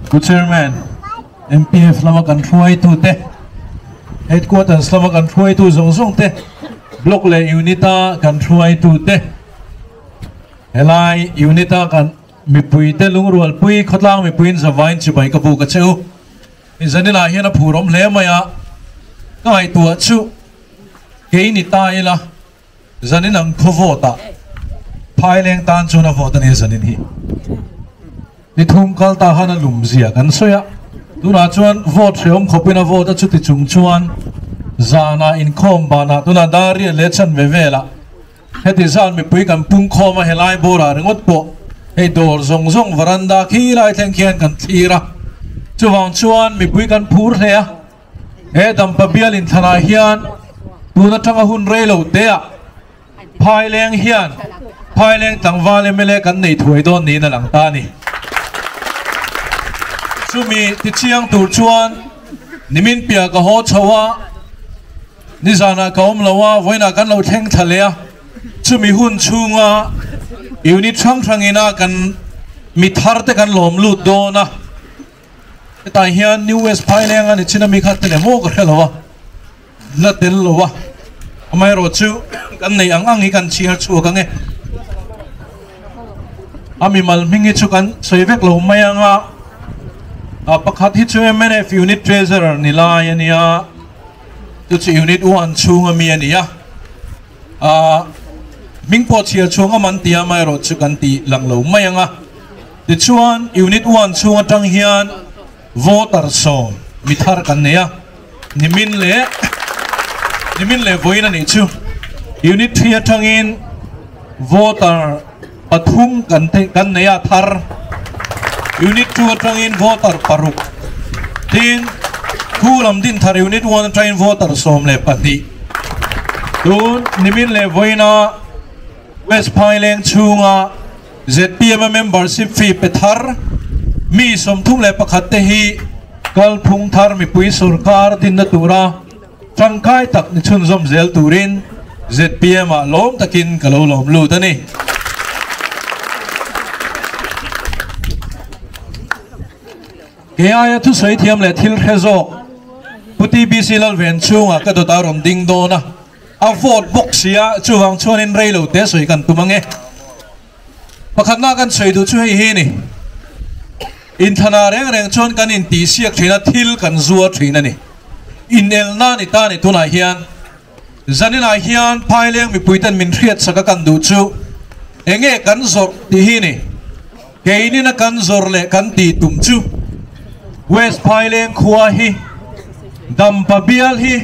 Pu Chairman, MPF lama kan hruaitute, Headquarters lama kan hruaitu zawng zawng te, Block leh Unit-a kan hruaitute, helai Unit-a kan mipuite lungrualpui khawtlang mipuiin zavain chibai ka buk a che u. Zanila hian a phur awm hle mai a, ka ngaihtuah chu kei ni ta ila zanin ang khaw vote ah Phaileng tan chuan a vote a nia zanin hi. Ni thum kal ta khan a lum zia kan sawi a, tunah chuan vote hrehawm khawpin a vote a chuti chung chuan zanah inkhawm banah tunah dar riat leh chan ve velah Heti zan mipui kan pung khawm a, helai bawrah ringawt pawh hei dawr zawng zawng varanda khi lai thleng khian kan thlir a, chuvang chuan mipui kan phur hle a, he Dampa bial inthlanah hian tun atanga hun rei lo te ah Phaileng hian Phaileng tlangval mla kan nei thuai dawn niin a lang ta a ni. Chumi tichiang tur chuan nimin piah ka haw chho a. Nizanah ka awm lo a, vawiinah kan lo thleng thla leh a, chumi hun chhunga unit hrang hrangina kan mi thar te kan lawm lut dawn a, hetah hian New West Phaileng a ni chin a mi kha tel em aw ka hre lo a, la tel lo a, amaherawhchu kan neih ang ang hi kan chhiar chhuak ang e. A mimal hming hi chu kan sawi vek lo mai ang a, pakhat hi chu mnf unit treasurer ni lai a nia. Chu chu unit 1 chhunga mi a ni a, aah hming pawh chhiar chhuang awm an ti a, amaherawh chu kan ti lang lo mai ang a. Tichuan unit 1 chhung atang hian voter 10 mi thar kan nei a, nimin leh nimin leh vawiin a nih chu. Unit 3 atangin voter pathum kan kan nei a thar unit 2 atangin voter paruk tin khu lam din thar unit 1 atangin voter 12 tun nimin leh vawiina West Phaileng chhunga ZPM a membership fee pe thar mi 31 te hi kalphung thar mipui sorkar dinna tura Tangkai tak ni chhunzawm zel turin zpm ah lawm takin ka lo lawm lut a ni. Kei aia thusawi thiam leh thil hre zawk Pu TBC Lalven chhungah ka dawt a rawn ding dawn a, a vote bawk si a, chuvang chuanin rei lo te sawi kan tum ange. Pakhatna kan sawi duh chu hei hi a ni, Inthana reng reng chuan kan intihsiak thin a, thil kan zuar thin a ni. Inelna ni ta ni tunah hian zaninah hian Phaileng mipuiten min hriatsak a kan duh chu enge kan zawrh tih hi a ni. Keinina kan zawrh leh kan tih tum chu West Phaileng khua hi Dampa bial hi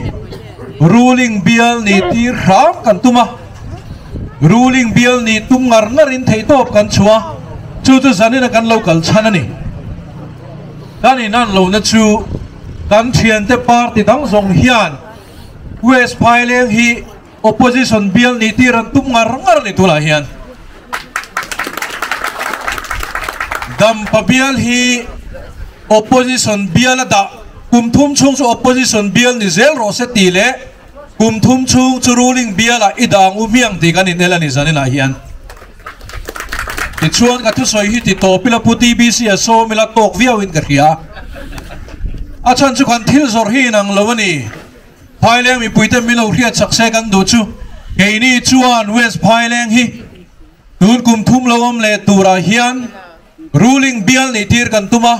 ruling bial ni tir hram kan tum a, ruling bial nih tum ngar ngarin theihtawp kan chhuah a, chu chu zanina kan lo kal chhan a ni. Kan inan lohna chu kan thiante party dang zawng hian West Phaileng hi opposition bial nih tir an tum ngar ngar a ni tunah hian. Dampa bial hi opposition bial a dah kum thum chhung chu opposition bial ni zel rawh se tih leh kum thum chhung chu ruling bial ah i dang u hmiang tih kan inel a ni zaninah hian. Tichuan ka thusawi hi ti tawp ila Pu TBC a sawm ila tawk viau in ka hria. A chhan chu kan thil zawrh hi inang lo a ni. Phaileng mipuite min lo hriat chak se kan duh chu keini chuan West Phaileng hi tun kum thum lo awm leh turah hian ruling bial nih tir kan tum a,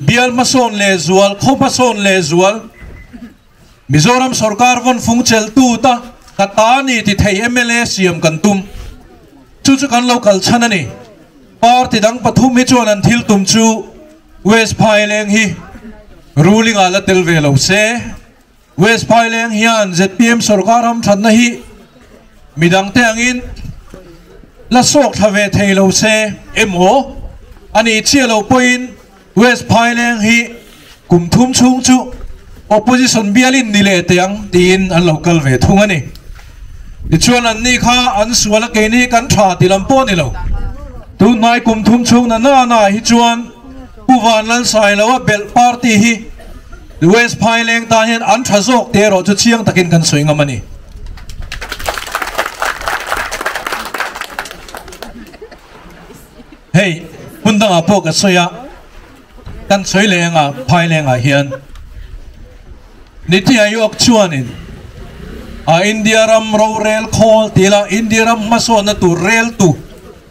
bial hmasawn leh zual, khaw hmasawn leh zual, Mizoram sorkar vawn fung cheltu ta ka ta ni ti thei mla siam kan tum. Chu chu kan lo kal chhan a ni. Party dang pathum hi chuan an thil tum chu West Phaileng hi ruling ah la tel ve lo se. West Phaileng hian zpm sorkar hamthatna hi midang te angin la sawk thla ve thei lo se emaw a nih chiah lo pawhin West Phaileng hi kum thum chhung chu opposition bialin ni leh teh ang tiin an lo kal ve thung a ni. Tichuan anni kha an sual a keini kan tha ti lam pawh a ni lo. Tunhnai kum thum chhung na na na hi chuan Pu Vanlalsailoa belh party hi West Phaileng tan hian an tha zawk teh erawh chu chiang takin kan sawi ngam a ni. Hei, hmun dangah pawh ka sawi a. kan sawi leh anga Phailengah hian Niti Aayog chuanin a India ram rorel khawl tih ila India ram hmasawnna tur reltu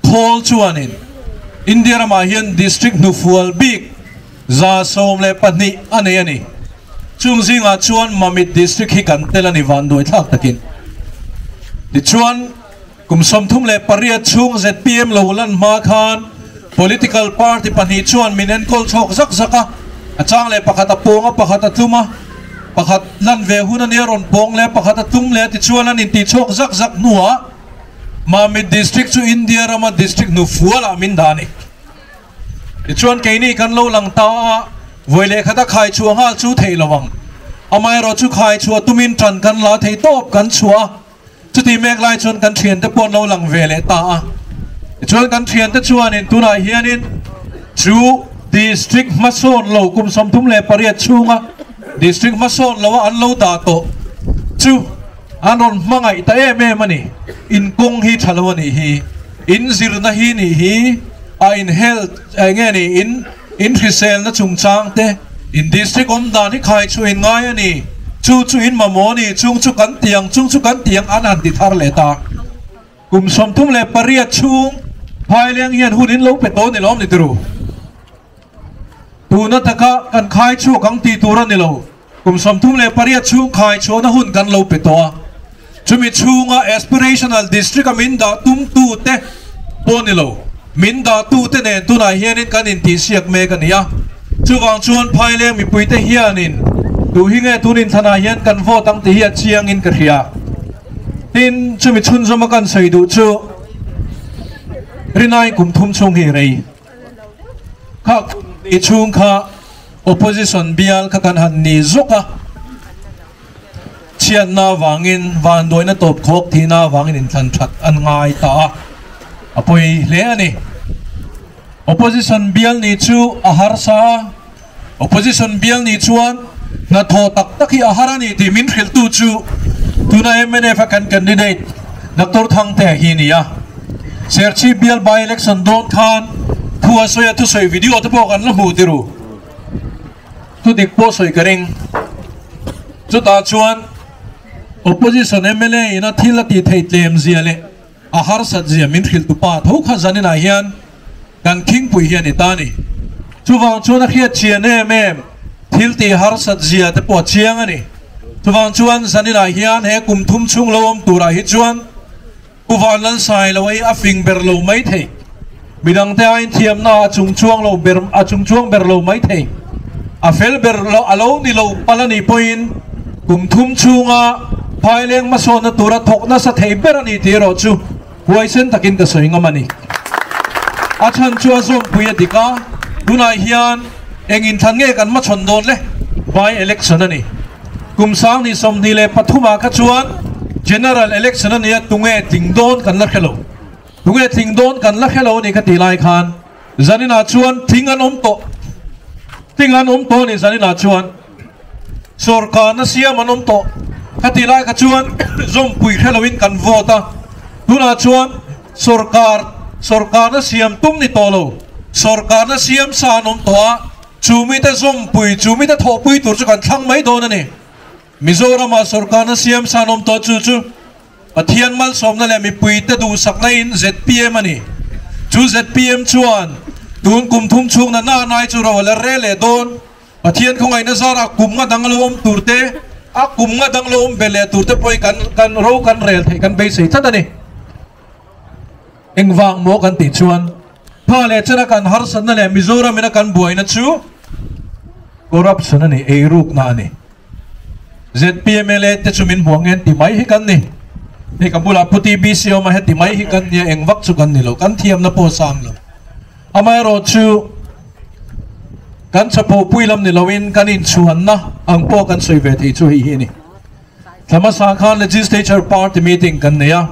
khawl chuanin India ramah hian district hnufual bik 112 a nei a ni. Chung zingah chuan Mamit district hi kan tel a ni vanduai thlak takin. Tichuan Kum 38 chhung zpm lo lan hma khan political party pahnih chuan min enkawl chhawk zak zak a, a chang leh pakhat a pawng a, pakhat a tlum a, pakhat lan ve hun a nia rawn pawng leh a, pakhat a tlum leh a tichuan an intih chhawk zak zak hnuah Mamit District chu India rama district hnufualah min dah a ni. Tichuan keini kan lo lang ta a, vawi leh khata khai chhuah nghal chu theih lo ang. Amaherawhchu khai chhuah tumin tan kan la thei tawp kan chhuah a. Chuti mek lai chuan kan thiante pawh an lo lang ve leh ta a. Tichuan kan thiante chuanin tunah hianin chu District hmasawn lo kum 38 chhunga District hmasawn loa an lo dah tawh chu an rawn hmangaih ta em em a ni. In kawng hi tha lo a nih hi, in zirna hi nih hi, a in health eng nge ni in In hriselna chungchang te, in district awm dan hi khai chu in ngai a ni, chu chu in mamawh a ni, chung chu kan ti ang, chung chu kan ti ang an han ti thar leh ta. Kum 38 chhung Phaileng hian hun in lo pe tawh ni lawm ni turu. Tuna taka kan khai chhuak ang tih tur a ni lo. Kum 38 chhung khai chhuahna hun kan lo pe tawh a, chumi chhunga aspirational district a min dah tumtu te pawh ni lo, min dahtu te nen tunah hianin kan intihsiak mek a ni a. Chuvang chuan Phaileng mipuite hianin duh hi nge tun inthlanah hian kan vote ang tih hi a chiangin ka hria. Tin, chumi chhunzawma kan sawi duh chu Rinai kum thum chhung hi rei. Kha ni chhung kha opposition bial kha kan han ni zawk a, chhiatna avangin vanduaina tawp khawk thihna avangin inthlan that an ngai ta a, a pawi hle a ni. Opposition bial ni chu a harsa a, opposition bial ni chuan hnathawh tak tak hi a har a ni tih min hrilhtu chu tuna mnf a kan candidate Doctor Thangtea hi a ni a. Serchhip bial by election dawn khan thu a sawi a, thusawi video te pawh kan la hmuh tir u. Thudik pawh sawi ka ring. Chutah chuan opposition mla in a thil a tih theih tlem zia leh a harsat zia min hrilh tu pa tho kha zaninah hian kan khingpui hi a ni ta a ni. Chuvang chuan a hriat chian em em thil tih harsat zia te pawh a chiang a ni. Chuvang chuan zaninah hian he kum thum chhung lo awm turah hi chuan Pu Vanlalsai lo hi a fing ber lo mai thei. Midangte aiin thiamna a chung chuang lo ber a chung chuang ber lo mai thei. A fel ber lo a lo ni lo pal a nih pawhin kum thum chhunga Phaileng hmasawnna tura thawk nasa thei ber a ni tih erawh chu huaisen takin ka sawi ngam a ni. A chhan chu a zawmpui a dik a, tunah hian eng inthlan nge kan hmachhawn dawn le? By election a ni. Kum 2023 ah kha chuan General election a nia tunge tling dawn kan la hre lo. Tunge tling dawn kan la hre lo a ni ka tih lai khan zaninah chuan tling an awm tawh. Tling an awm tawh a ni zaninah chuan sawrkarna siam an awm tawh. Ka tih lai kha chuan zawmpui hre loin kan vote a, tunah chuan sawrkar sawrkarna siam tum ni tawh lo, sawrkarna siam sa an awm tawh a, chu mite zawmpui chu mite thawhpui tur chu kan thlang mai dawn a ni. Mizoramah sawrkarna siam sa an awm tawh chu chu Pathian malsawmna leh mipuite duhsakna in zpm a ni. Chu zpm chuan tun kum thum chhungna na nai chu ro a la re leh dawn. Pathian khawngaihna zarah kum nga dang lo awm tur te, a kum nga dang lo awm be leh tur te pawh hi kan kan ro kan rel theih kan beisei tlat a ni. Engvang maw kan tih chuan tha leh chana kan harsatna leh Mizoram ina kan buaina chu corruption a ni, eirukna a ni. ZPMLA te chu min hmuh angen ti mai hi kan ni. Hei ka bulah Pu TBC awm a, heti mai hi kan nia, eng vak chu kan ni lo, kan thiamna pawh sang lo. Amaherawh chu kan chapo pui lam ni loin kan inchhuanna ang pawh kan sawi ve thei chu hei hi a ni. Thla hmasa khan Legislature Party meeting kan nei a,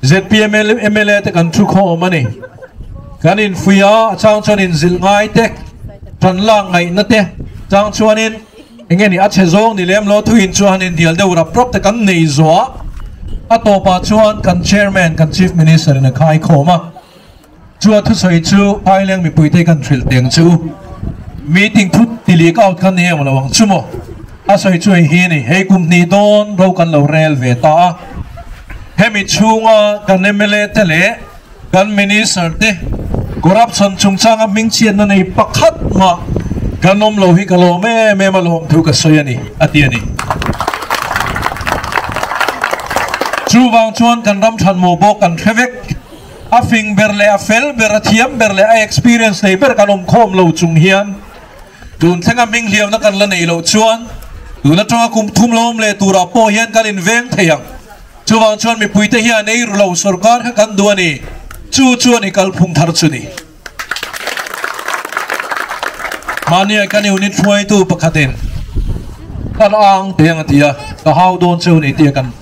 zpm mla te kan thu khawm a ni. Kan infuih a, a chang chuan inzilh ngai te, tan lak ngaihna te chang chuanin eng nge ni a chhe zawng ni lem lo thuin chuan indial deuh rap rap te kan nei zawh a, a tawpah chuan kan Chairman, kan Chief Minister in a khai khawm a. Chu a thusawi chu Phaileng mipuite kan hrilh teng chu. Meeting thut ti leak out kha ni em lo ang chu maw? A sawi chu hei hi a ni, hei kum hnih dawn ro kan lo rel ve ta a, hemi chhunga kan mla te leh kan minister te corruption chungchanga hmingchhiatna nei pakhat mah kan awm lo hi ka lawm em em a lawm thu ka sawi a ni, a ti a ni. Chuvang chuan kan ram thanmawh bawk kan hre vek. A fing ber leh a fel ber, a thiam ber leh a experience nei ber kan awm khawm lo chung hian tun thlenga hming hliamna kan la neih loh chuan tun atanga kum thum lo awm leh turah pawh hian kan inveng thei ang. Chuvang chuan mipuite hian ei ru lo sorkar kha kan duh a ni. Chu chuan i kalphung thar chu ni. Mahnia kan unit hruaitu pakhatin kan ang teh ang a ti a, ka hau dawn cheu ni tih a kan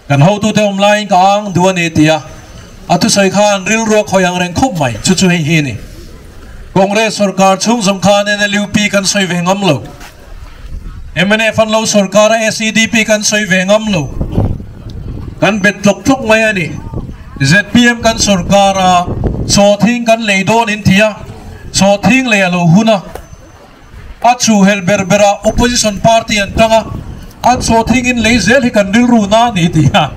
Kan hotute awm laiin ka ang duh a ni ti a, a thusawi khan rilru a khawi ang reng khawp mai. Chu chu hei hi a ni. Congress sorkar chhung zawng khan NLUP kan sawi ve ngam lo. Mnf an lo sorkar a SEDP kan sawi ve ngam lo. Kan bet tlawk tlawk mai a ni. Zpm kan sorkar a, sawhthing kan lei dawn in ti a, sawhthing lei a lo hun a. A chuhhelh ber berah opposition party an tang a, an chawthingin lei zel hi kan rilru na a ni tih a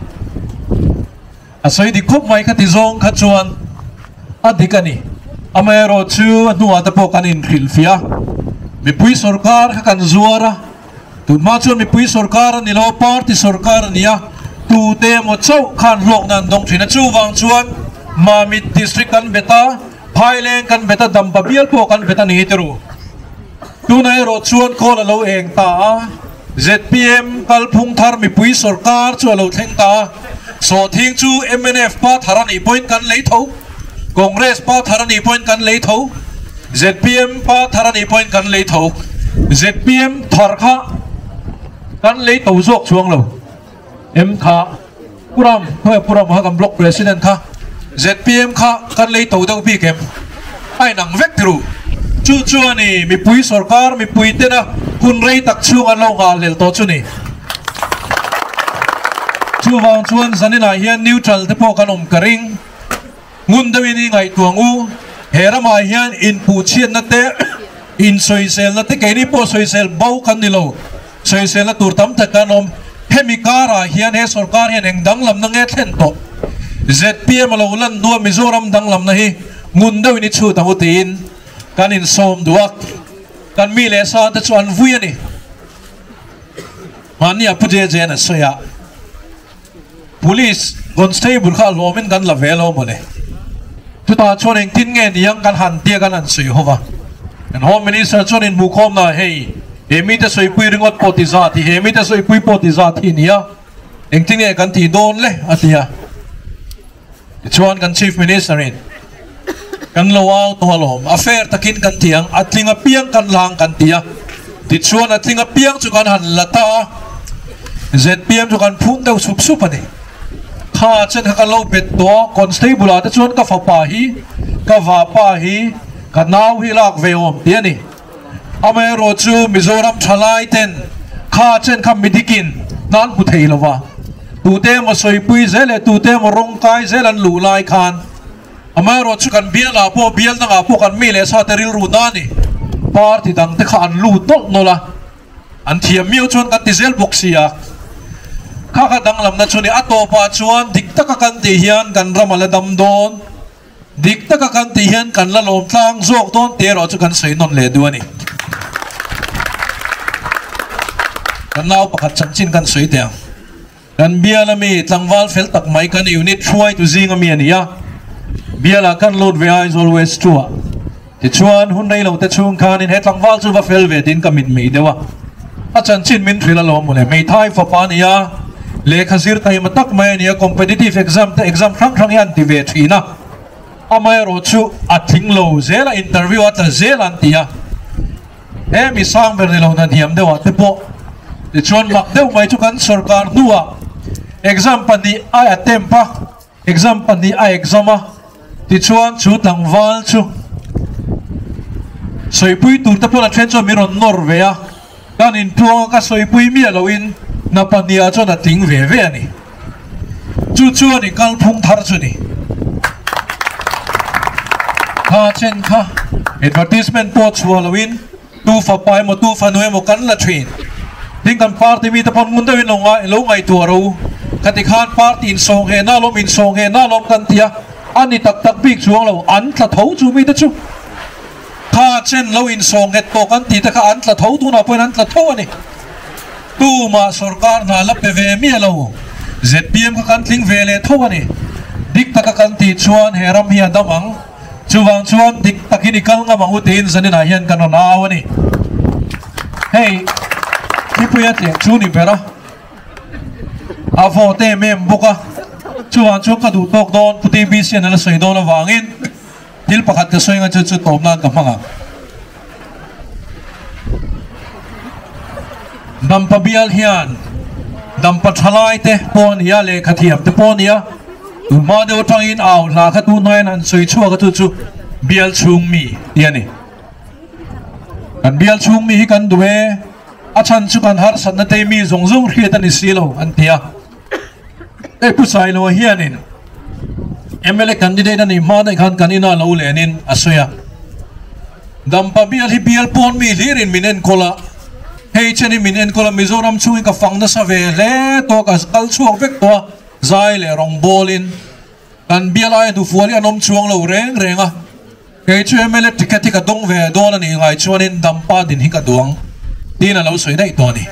a sawi dik khawp mai kha ti zawng kha chuan a dik a ni. Amaherawh chu a hnuah te pawh kan inhrilhfiah a, mipui sorkar kha kan zuar a, tunhma chuan mipui sorkar a ni lo, party sorkar a ni a, tute emaw chauh khan hlawkna an dawng thin a, chuvang chuan Mamit district kan bet a, Phaileng kan bet a, Dampa bial pawh kan bet a ni ti ru. Tunah erawh chuan call a lo eng ta a, zpm kalphung thar mipui sorkar chu a lo thleng ta a, sawhthing chu mnf pa thar a nih pawhin kan lei tho, Congress pa thar a nih pawhin kan lei tho, zpm pa thar a nih pawhin kan lei tho. Zpm thar kha kan lei to zawk chuang lo. Em kha Puram khawi Puram kha kan block president kha zpm kha kan lei to deuh bik em a inang vek ti ru chu chuan i mipui sorkar mipui tena hun rei tak chhung an lo nghah hlel tawh chu ni chuvang chuan zaninah hian neutral te pawh kan awm ka ring ngun deuhin i ngaihtuah ang u he ramah hian inpuhchhiatna te insawiselna te keini pawh sawisel bo kan ni lo. Sawiselna tur tam tak an awm. Hemi karah hian he sorkar hian eng danglamna nge thlen tawh? Zpm a lo lan hnua Mizoram danglamna hi ngun deuhin i chhut ang u tiin kan insawm duh a, kan mi leh sa te chu an vui a ni. Mahni a Pu JJ'n a sawi a, Police constable kha a hlawmin kan la ve lo mawle. Chutah chuan engtin nge niang kan han tia kan han sawi ho va. Kan Home Minister chuan inhmuhkhawmna hei he mite sawipui ringawt pawh ti zat hi, he mite sawipui pawh ti zat hi nia, engtin nge kan tih dawn le a ti a. Tichuan kan Chief Minister in kan lo au tawh alawm, a fair takin kan ti ang, a tling apiang kan la ang kan ti a. Tichuan a tling apiang chu kan han la ta a, zpm chu kan phun deuh sup sup a ni. Kha chen kha ka lo bet tawh a, constable ah te chuan ka fapa hi, ka vapa hi, ka nau hi lak ve awm ti a ni. Amaherawh chu Mizoram thalai ten kha chen kha midikin hnan hmu thei lova, tute emaw sawipui zel leh tute emaw rawng kai zel an luh lai khan amaherawh chu kan bialah pawh bial dangah pawh kan mi leh sa te rilru na a ni. Party dang te kha an lut nawlh nawlh a, an thiam miau chuan kan ti zel bawk si a. Kha kha danglamna chu ni a tawpah chuan dik taka kan tih hian kan ram a la dam dawn. Dik taka kan tih hian kan la lawm tlang zawk dawn tih erawh chu kan sawi nawn leh duh a ni. Kan nau pakhat chanchin kan sawi teh ang. Kan bial ami tlangval fel tak mai kan unit hruaitu zing ami a ni a. Bialah kan lut ve Aizawl West 2 ah. Tichuan hun rei lo te chhung khanin he tlangval chu va fel ve tiin ka mit mei deuh a. A chanchin min hrilh alawm mawle. Hmeithai fapa a ni a, lehkha zir taima tak mai a ni a, competitive exam te exam hrang hrang hi an ti ve thin a. Amaherawh chu a tling lo zel a, interview a tla zel an ti a. He mi sang ber ni lo na hniam deuh ah te pawh tichuan mak deuh mai chu kan sorkar hnuah exam pahnih a attempt a. Exam pahnih a exam a, tichuan chu tlangval chu sawipui tur te pawn a then chuan min rawn nawr ve a, kan intluang a ka sawipui miah loin hna pahnih ah chuan a tling ve ve a ni. Chu chuan i kalphung thar chu ni. Kha chen kha advertisement pawh chhuah loin. Tu fapa emaw tu fanu emaw kan la thin. Tin kan party mite pawn ngun deuhin lo ngai lo ngaihtuah ro u. Khati khan party insawng na alawm insawng na alawm kan ti a, a ni tak tak bik chuang lo, an tla tho chu mite chu. Kha chen lo insawng nghet tawh kan tih te kha an tla tho tunah pawhin an tla tho a ni. Tumah sorkar hna la pe ve miah lo. Zpm kha kan tling ve leh tho a ni. Dik taka kan tih chuan he ram hi a dam ang. Chuvang chuan dik takin i kal ngam ang u tiin zaninah hian kan rawn au a ni. Hei Khipuia tleh chu ni ber a, a vote em em bawk a. Chuvang chuan ka duh tawk dawn Pu TBC an la sawi dawn avangin thil pakhat ka sawi anga chu chu tawp nan ka hmang ang. Dampa bial hian Dampa thalai te pawh a ni a, lehkha thiam te pawh a ni a, tunhma deuh atangin au hla kha tun hnuaiin han sawi chhuak a chu chu bial chhung mi tih a ni. Kan bial chhung mi hi kan duh e, a chhan chu kan harsatna te mi zawng zawng hriat a ni si lo an ti a. Hei Pu Sailoa hianin mla candidate a nih hma daih khan kan inah lo lenin a sawi a, Dampa bial hi bial pawn mi hlirin min enkawl a, hei chen hi min enkawl a, Mizoram chhungin ka fang nasa ve hle tawh a, ka kal chhuak vek tawh a, zai leh rawng bawlin kan bial aia hnufual hi an awm chuang lo reng reng a, kei chu mla ticket hi ka dawng ve dawn a nih ngai chuanin Dampa din hi ka duang tiin a lo sawi daih tawh a ni.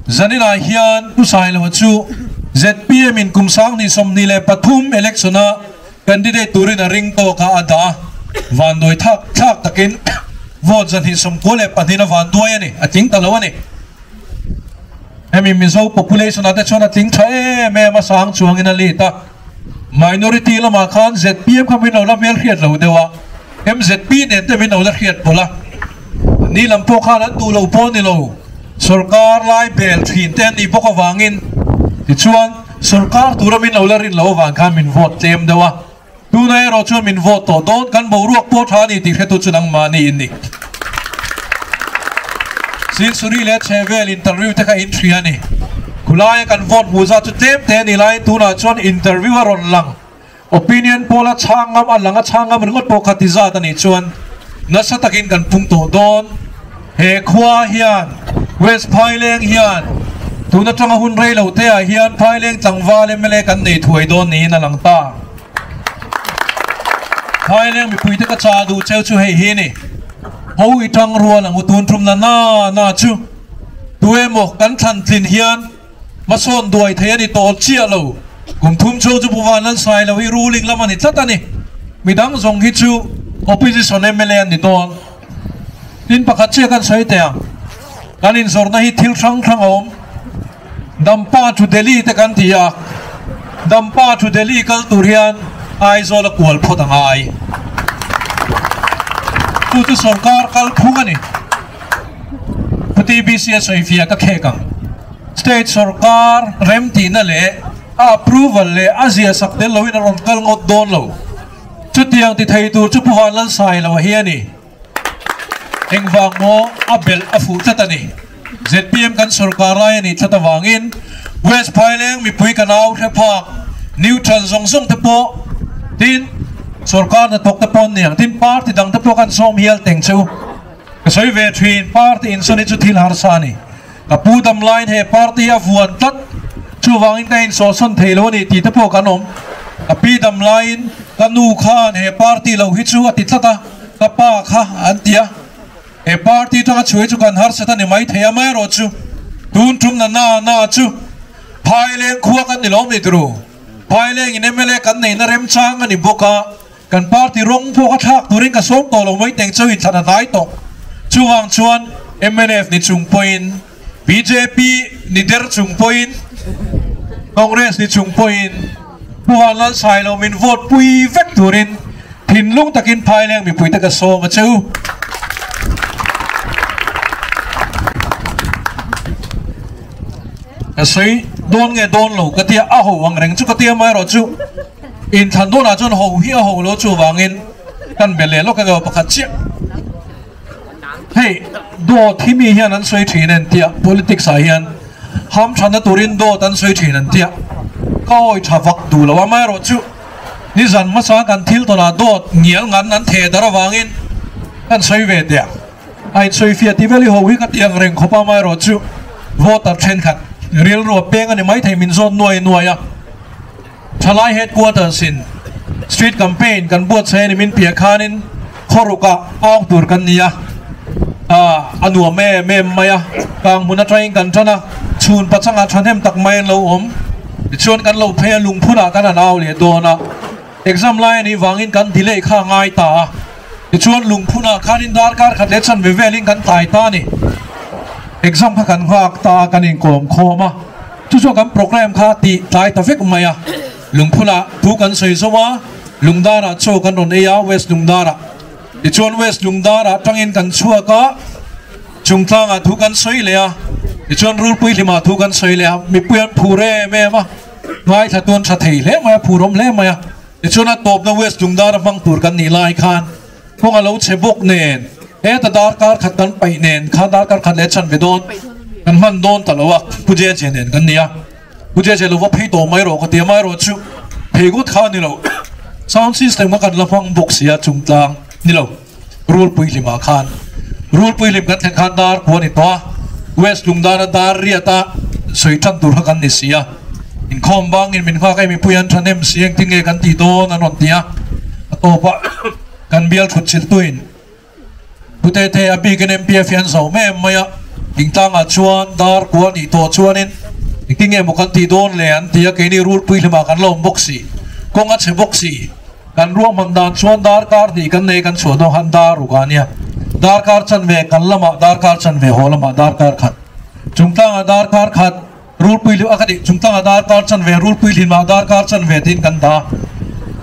Zaninah hian Pu Sailoa chu zpm in kum 2023 election a candidate turin a ring tawk a a dah a, vanduai thak thlak takin vote 294 a vanduai a ni, a tling ta lo a ni. Hemi Mizo population ah te chuan a tling tha em em a, sang chuangin a lead a, minority lamah khan zpm kha min lo la hmelhriat lo deuh a, mzp nen te min lo la hriat pawlh a. Ni lam pawh khan an duh lo pawh a ni lo, sorkar lai bel thin te an nih bawk avangin tichuan sorkar tura min lo la rin loh avang khan min vote tlem deuh a, tuna erawh chuan min vote tawh dawn, kan boruak pawh tha a ni tih hretu chu nangmahni in ni. Silsuri leh chhehvel interview te kha in hria a ni, khulaia kan vote hmuh zat chu tlem te a ni laiin tunah chuan interview a rawn lang. Opinion poll a chhang ngam a lang a chhang ngam ringawt pawh kha ti zat a nih chuan nasa takin kan pung tawh dawn. He khua hian West Phaileng hian tun atanga hun rei lo te ah hian Phaileng tlangval mla kan nei thuai dawn niin a lang ta. Phaileng mipui te ka cha duh cheu chu hei hi ni. Ho i tang rual ang u tun tum na na na chu tu emaw kan thlan tlin hian Hmasawn duai thei a ni tawh chiah lo. Kum thum chhung chu Pu Vanlan Sailo hi ruling lam a ni tlat a ni. Midang zawng hi chu opposition mla an ni dawn. Tin pakhat chiah kan sawi teh ang. Kan inzawrhna hi thil hrang hrang a awm. Dampa to Delhi te kan ti a, Dampa to Delhi kal tur hian Aizawl a kual phawt a ngai. Chu chu sorkar kalphung a ni. Pu TBC a sawifiah ka khek ang. State sorkar remtihna leh a approval leh a ziahsak tel loin a rawn kal ngawt dawn lo. Chutiang ti thei tur chu Pu Vanlalsailo hi a ni. Engvang maw a belh a fuh tlat a ni. Zpm kan sorkar lai a nih tlat avangin West Phaileng mipui kan au hre phak neutral zawng zawng te pawh tin sorkar hnathawk te pawh an ni ang tin party dang te pawh kan sawm hial teng cheu. Ka sawi ve thin, party insawn hi chu thil harsa a ni. Ka pu dam laiin he party hi a vuan tlat, chuvangin ka insawhsawn thei lo a ni tih te pawh kan awm. Ka pi dam laiin ka nu khan he party lo hi chu a ti tlat a, ka pa kha an ti a. He party tanga chhuai chu kan harsat a ni mai thei a, amaherawhchu tun tum na na na chu Phaileng khua kan ni lo ni turu. Phailengin mla kan neihna remchang a ni bawk a. Kan party rawng pawh ka thlak turin ka sawm tawh lo mai teng chauh in thlan a hnai tawh. Chuvang chuan mnf ni chung pawhin, bjp ni der chung pawhin, Congress ni chung pawhin Pu Vanlalsailo min vote pui vek turin thinlung takin Phaileng mipuite ka sawm a che u. Ka sawi dawn nge dawn lo ka tia a ho ang reng chu ka tia mai erawh chu inthlan dawnah chuan ho hi a ho lo chuvangin kan be leh lawk emaw pakhat chiah. Hei dawt hi mi hian an sawi thin en tia politics ah hian hamthanna turin dawt an sawi thin an tia ka awi tha vak duh lo a amaherawh chu nizan hmasa kan thil tawnah dawt ngial ngan an theh dar avangin. Kan sawi ve teh ang. A insawi fiah tih vel i ho hi ka ti ang reng khawp a, amaherawhchu voter thenkhat rilru a peng a ni maithei min zawt nuai nuai a. Thalai headquarters in street campaign kan buatsaih a ni min piah khanin khawruk ah au tur kan ni a, a nuam em em mai a, kang hmun atangin kan tan a, chhun pachangah thahnem tak mai an lo awm, tichuan kan lo phei a lungphun ah kan han au leh dawn a, exam lai a nih vangin kan delay kha a ngai ta a, tichuan lungphun ah khanin darkar khat leh chanve velin kan tlai ta a ni, exam kha kan nghak ta a kan inkawm khawm a. Chu chuan kan programme kha tih tlai ta vek mai a, Lungphunah thu kan sawi zo a, Lungdarah chaw kan rawn ei a, West Lungdarah. Tichuan West Lungdarah tangin kan chhuak a, Chungtlangah thu kan sawi leh a, tichuan Rulpui hlimah thu kan sawi leh a, mipui an phur em em a, ngaithla tuan tha thei hle mai a, phur awm hle mai a. Tichuan a tawpna West Lungdara hmang tur kan nih lai khan kawng a lo chhe bawk nen, heta darkar khat kan paih nen kha darkar khat leh chanve dawn kan hman dawn ta lo a, Pu Jeje nen kan ni a, Pu Jeje lo va phei tawh mai rawh ka ti a, amaherawh chu phei ngawt kha a ni lo, sound system kha kan la hmang bawk si a, chungtlang ni lo Rulpui hlimah khan Rulpui hlim kan thlen khan dar kua a ni tawh a, West Lungdara dar riata sawi tan tur kha kan ni si a, inkhawm bangin min nghak a, mipui an thahnem si engtin nge kan tih dawn an rawn ti a, a tawpah kan bial thut chilhtuin Pu Tete a bikin MPF hi an zo em mai a, Thingtlangah chuan dar kua nih tawh chuanin engtin nge maw kan tih dawn le an ti a, keini Rulpui hlimah kan la awm bawk si, kawng a chhe bawk si. Kan ruahman dan chuan darkar hnih kan nei kan chhuah dawn khan dar ruk a nia. Darkar chanve kan lamah darkar chanve haw lamah darkar khat. Chungtlangah darkar khat rulpui hlim a ka tih chungtlangah darkar chanve rulpui hlimah darkar chanve tiin kan dah.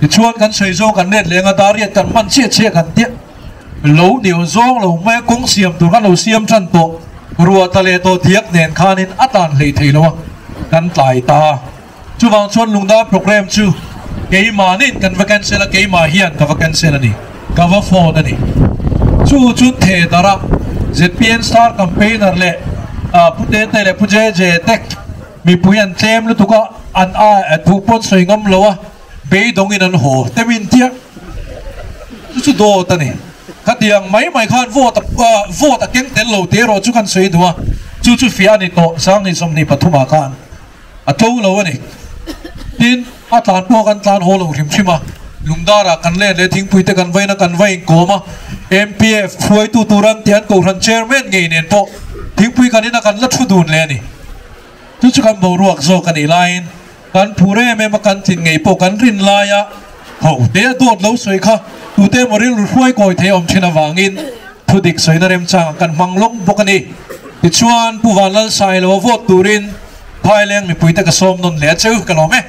Tichuan kan sawi zawng kan let leng a dar riat kan hman chiah chiah kan tia lo niau zawng lo mai a kawng siam tur khan lo siam tan tawh ruah ta leh tawh diak nen khanin a tan hlei thei lo a kan tlai ta. Chuvang chuan lungdar programme chu keimahnin kan va cancel a, keimah hian ka va cancel a ni, ka va phone a ni. Chu chu theh darh a, zpm star campaigner leh Pu Tete leh Pu JJ te mipui an tlem lutuk a, an a thu pawn sawi ngam lo a, beidawngin an haw te min tia. Chu chu dawt a ni. Khatiang mai mai khan vote a vote a keng tel lo teh erawh chu kan sawi duh a, chu chu fiah a ni tawh Sanghnih 23 ah khan. A tlo lo a ni. Tin, a tlan pawh kan tlan haw lo hrim hrim a, Lungdarah kan len leh thingpui te kan vain a, kan va inkawm a, MPF hruaitu tur an tih an Kohhran Chairman ngei nen pawh thingpui kan ina kan la thu dun leh a ni. Chu chu kan boruak zawk a nih laiin kan phur em em a, kan tlin ngei pawh kan rin laia ho te a dawt lo sawi kha tute emaw rilru hruai kawi thei a awm thin avangin thudik sawina remchangah kan hmang lawng bawk a ni. Tichuan, Pu Vanlalsailo a vote turin Phaileng mipuite ka sawm nawn leh a cheu ka lawm e.